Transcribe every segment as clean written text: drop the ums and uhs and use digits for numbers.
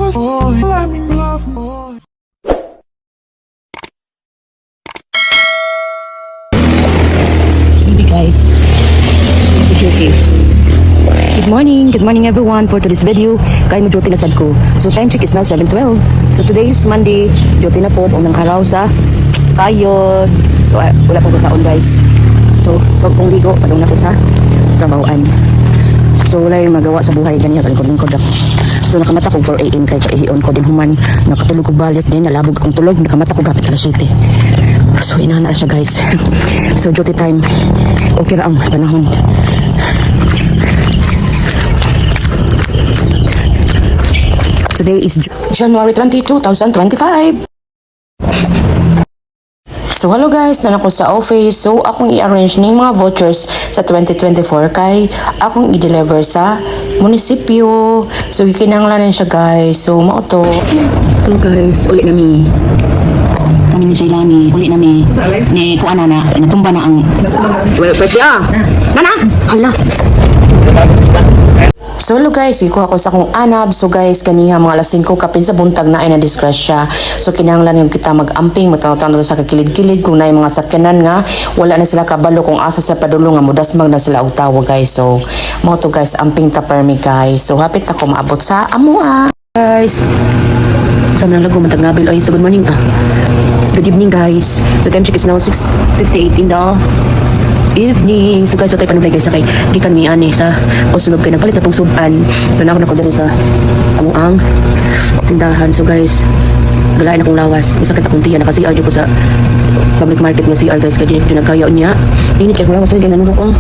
Oh, let me love more. Baby guys. Si duty. Good morning everyone for today's video. Kay mo duty na sad ko. So time check is now 7:12. So today is Monday. Duty na po unang araw sa kayod. So wala pong pagkaon, guys. So pag kong ligo, padung na ko sa trabahoan. So wala yung magawa sa buhay ganiya, kalingkod-lingkod ako. So nakamata ko 4 AM kay kaihion ko din, human nakatulog ko balik din nalabog akong tulog, nakamata ko gapit alas 7. So inana siya, guys. So duty time. Okay ra ang panahon. Today is January 22, 2025. So hello guys, na ako sa office. So akong i-arrange ning mga vouchers sa 2024 kay akong i-deliver sa munisipyo. So gikinahanglan siya, guys. So mao to. Hello guys, uli nami. Kami ni Shailani, uli nami. Ni kuan na na, natumba na ang. Well, first ah. Nana, hala. So hello guys, ikuha ko sa akong anab. So guys, kaniha mga alas 5 kapin sa buntag na ay na-disgrasya. So kinahanglan yung kita mag-amping, magtanaw-tanaw sa kakilid-kilid kung naay mga sakyanan nga wala na sila kabalo kung asa sa padulo nga mudasmag na sila og tawo, guys. So mao to guys, amping ta permi, guys. So hapit ako maabot sa amoa. Guys, sa mga lago matag nabil ay, so good morning ah. Good evening, guys. So time check is now 6:58 in the evening. So guys, so tayo panublay guys sa kay gikan mi ani sa Oslob kay nagpalit na pong sudan. So na ako nako diri sa among ang tindahan. So guys, galain akong lawas. Masakit akong tiyan, naka CR ko sa public market nga CR, guys, kay di di nagkaya niya. Init kay akong lawas kay nanurok ko.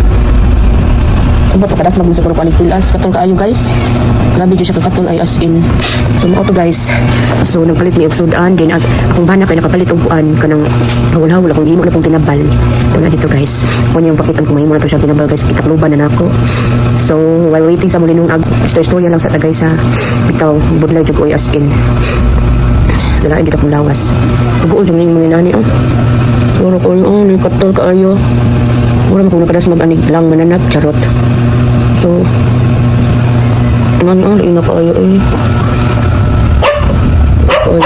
Ang bato kadas mag sa kuno tilas katol kaayo, guys. Grabe jud siya kakatol ay, as in. So mao to, guys. So nagpalit mi og sudan din at akong bana kay nakapalit og kuan kanang hawol-hawol, akong gihimo na pong tinabal. Ito na dito, guys. Kung yung pakitan ko mahimo na to siya tinabal, guys, kitakluban na nako. So while waiting sa mulinong ag story story lang sa tagay sa bitaw budlay jud oy, as in. Dalain dito akong lawas. Ugool jud ning mga nani oh. Mura ko oh, ni katol kaayo. Mura man kung nakadas mag-anig lang mananap, charot. So, ano, oh, ina kaayo eh. Oy.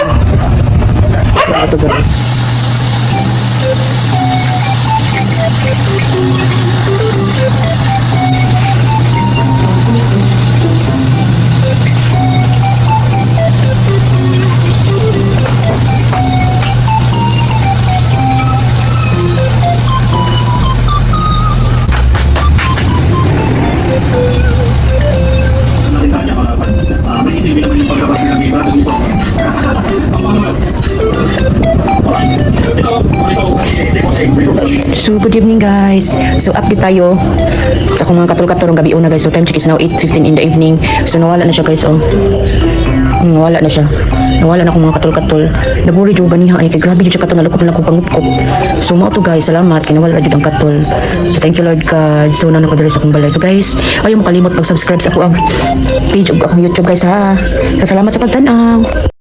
Ito, guys. So, good evening, guys. So, update tayo sa akong mga katol-katol gabi una, guys. So, time check is now 8:15 in the evening. So, nawala na siya, guys. Oh. Nawala na siya. Nawala na akong mga katol-katol. Naguri jud ganiha ay kay grabe jud siya katol, nalukop na lang pangupkop. So, mao to, guys. Salamat kay nawala jud ang katol. So, thank you, Lord God. So, nana ko diri sa akong balay. So, guys, ayaw mo kalimot mag-subscribe sa ako ang page ug akong YouTube, guys, ha. So, salamat sa pagtan-aw.